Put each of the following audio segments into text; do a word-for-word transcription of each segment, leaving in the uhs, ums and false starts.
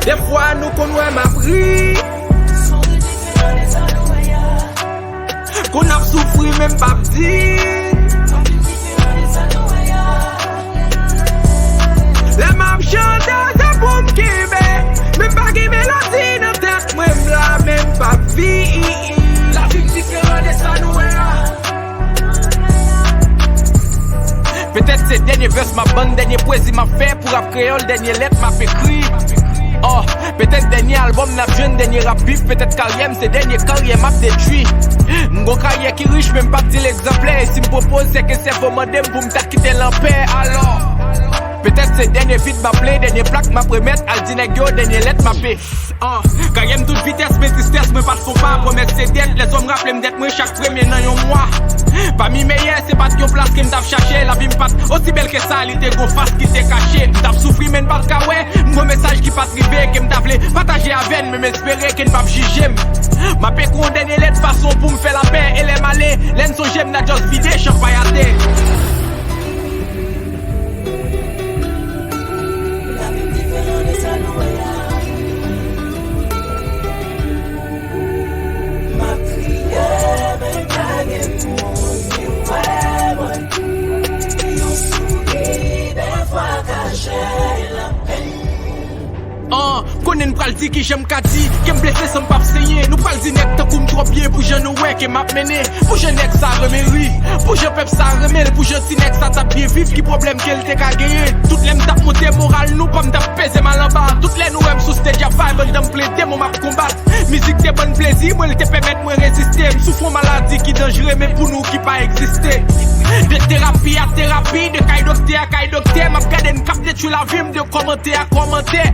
Defwa nou konn wè m ap ri. Kou n ap soufri, men m p ap di. Lè m ap chante, se pou m kenbe. Men m pa gen melodi nan tèt mwen, m la, men m p ap viv. Lavi m diferan de sa nou wè a. Petèt se dènye vès m ap bann, dènye pwezi m ap fè pou rap kreyòl, dènye lèt m ap ekri. Oh, petèt dènye albòm n ap jwenn, dènye rap bif, petèt karyè m se dènye karyè m ap detwi. M gon karyè ki rich, men m p ap di l egzanplè, e si m pwopoze, se ke sèvo mande m pou m ta kite l anpè. Alò, petèt se dènye feat m ap play, dènye plak m ap remèt, al di nèg yo, dènye lèt m ap e- Ah, karyè m tout vitès, men tristès, mwen pa t fon pa, pwomès se dèt, lèzòm raple m dèt mwen chak premye nan yon mwa. Pami meyè, se pa t yon plas ke m t ap chache, lavi m pa t osi bèl ke sa, li te gon fas ki te kache. M t ap soufri, men n pa t ka wè, m gon mesaj ki pa t rive, ke m ta vle pataje avè n, men m espere ke n p ap jije m. M ap ekri yon dènye lèt fason pou m fè lapè, e lè m ale, lè n sonje m, n a just vide chanpay atè. Lavi m diferan de sa nou wè a. M ap kriye, men pa gen moun ki wè mwen. Yon souri defwa kache lapenn. Ah, konnen n pral di kijan m ka di ke m blese san m p ap senyen. Nou pral di nèg tankou m twò byen pou jan nou wè ke m ap mennen. Pou jan nèg sa renmen ri, pou jan pèp sa renmen l, pou jan ti nèg sa t ap byen viv, ki pwoblèm ke l te ka genyen. Tout lè m t ap monte moral nou, pa m t ap peze m al anba. Tout lè nou wè m sou stage ap vibe, anndan m plen demon m ap konbat. Mizik te ban m plezi, mwen l te pèmèt mwen reziste. M soufri yon maladi ki danjere, men pou nou ki pa egziste. De terapi a terapi, de kay doktè a kay doktè, m ap gade n k ap detwi lavi m, de kòmantè a kòmantè.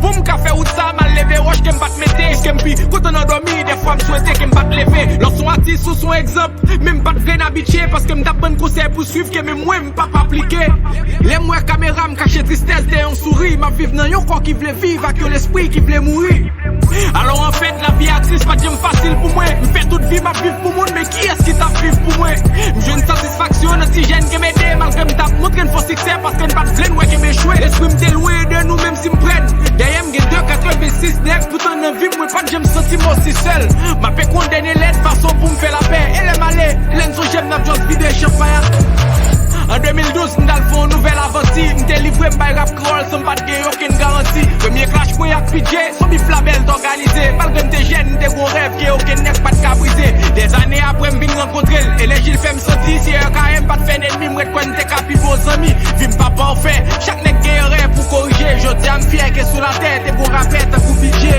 Pou m ka fè wout sa, m al leve wòch ke m pa t mete. Èske m pi kontan nan dòmi? Dèfwa m swete ke m pa t leve. Lè w s on atis, ou s on egzanp. Men m pa t vle n abitye, paske m t ap bann konsèy pou swiv ke menm mwen m p ap aplike. Lè m wè kamera, m kache tristès dèyè yon souri. M ap viv nan yon kò ki vle viv ak yon lespri ki vle mouri. Alò, anfèt, lavi a tris pa t janm fasil pou mwen. M fè tout vi m ap viv pou moun, men kiyès ki t ap viv pou mwen? M jwenn satisfaksyon nan ti jèn ke m ede, malgre m t ap montre n fo siksè, paske n pa t vle n wè ke m echwe. Lespri m te lwen de nou, menm si m prè n. Dèyè m gen de katrevensis nèg, poutan nan vi m, mwen pa t janm santi m osi sèl. M ap ekri yon dènye lèt fason pou m fè lapè. E lè m ale, lè n sonje m, n ap just vide chanpay atè. An de mil douz, m t al fè yon nouvèl avanti. M te livre m bay rap kreyòl san m pa t gen okenn garanti. Premye clash mwen ak P J, s on bif labèl t òganize. Malgre m te jèn, m te gon rèv ke okenn nèg pa t ka brize. Dèzane apre, m vin rankontre l. E lè Jil fè m santi, si R K M pa t fè nènmi, m ret kwè n te ka pi bon zanmi. Vi m pa pafè, chak nèg gen erè pou korije. Jodi a, m fyè ke sou latè, te gon rapè tankou P J.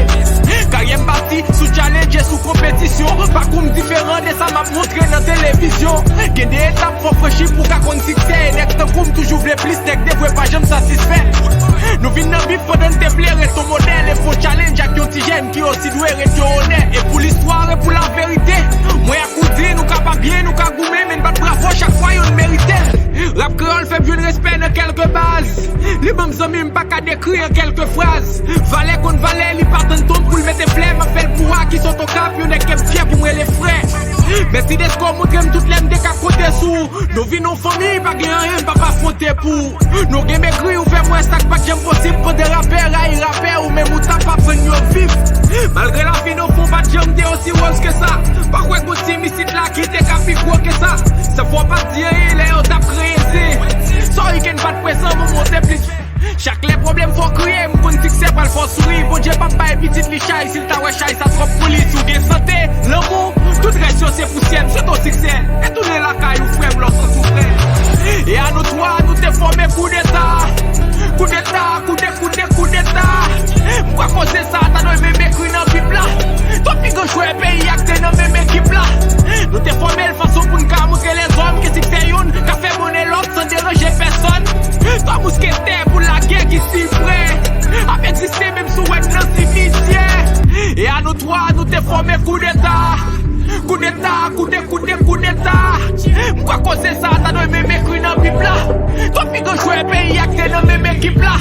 Karyè m bati sou challenge e sou konpetisyon. Pakou m diferan de sa m ap montre nan televizyon. Gen de etap fò franchi pou w ka konn siksè. E nèg tankou m toujou vle plis, nèg devwe pa janm satisfè. Nou vin nan bif pandan n te vle ret on modèl e fè on challenge ak yon ti jèn ki osi dwe ret yon onè. E pou listwa e pou laverite, mwen ak ou di nou ka pa byen, nou ka goumen, men n bat bravo chak fwa yonn merite l. Rap kreyòl fè m jwenn respè nan kèlke baz. Li ban m zanmi m pa ka dekri an kèlke fraz. Valè konn valè, li pa tann tonm pou l mete flè. M ap fè l pou Aki sot Okap, yon nèg ke m fyè pou m rele frè. Mèsi Desko montre m tout lè m te ka konte sou ou. Nou vin yon fanmi, pa gen anyen m p ap afwonte pou ou. Nou gen megri, ou fè m wè sa k pa t janm posib. Pandan rapè rayi rapè, ou menm ou t ap aprann yo viv. Malgre lavi nan fon pa t janm te osi wòz ke sa. Pa kwè gon tim isit la ki te ka pi gwo ke sa. Sa fò pa t di anyen lè yo t ap kreye zen. Sòri ke n pa t prezan, moman w te plis fè. Chak lè pwoblèm fè w kriye, m konn siksè pral fè w souri. Bondye p ap bay pitit li chay, si l ta wè chay sa twòp pou li. Si w gen sante, lanmou, tout rès yo se pousyè. M swete w siksè, e tounen lakay ou frè m lè w santi w prè. E a nou twa, nou te fòme koudeta. Koudeta, koude, koude, koudeta. M kwè koze sa ta dwe menm ekri nan Bib la. Tout pi gran jwè peyi a k te nan menm ekip la. Nou te fòme l fason pou n ka montre lèzòm ke siksè youn ka fè bonnen lòt san deranje pèsòn. Twa mousketè pou lagè ki si prè ap egziste menm si w wè n nan simityè. E a nou twa, nou te fòme koudeta. Koudeta, koude, koude, koudeta. M kwè koze sa ta dwe menm ekri nan Bib la. Twa pi gran jwè peyi a k te nan menm ekip la.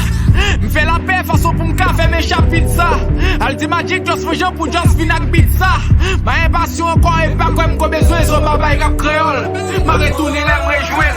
M fè lapè fason pou m ka fèmen chapit sa. Al di Magic Just fè jan pou Just vin ak bit sa. M pa enpasyan ankò e pa kwè m gon bezwen zòba bay rap kreyòl. M a retounen lè m rejwenn.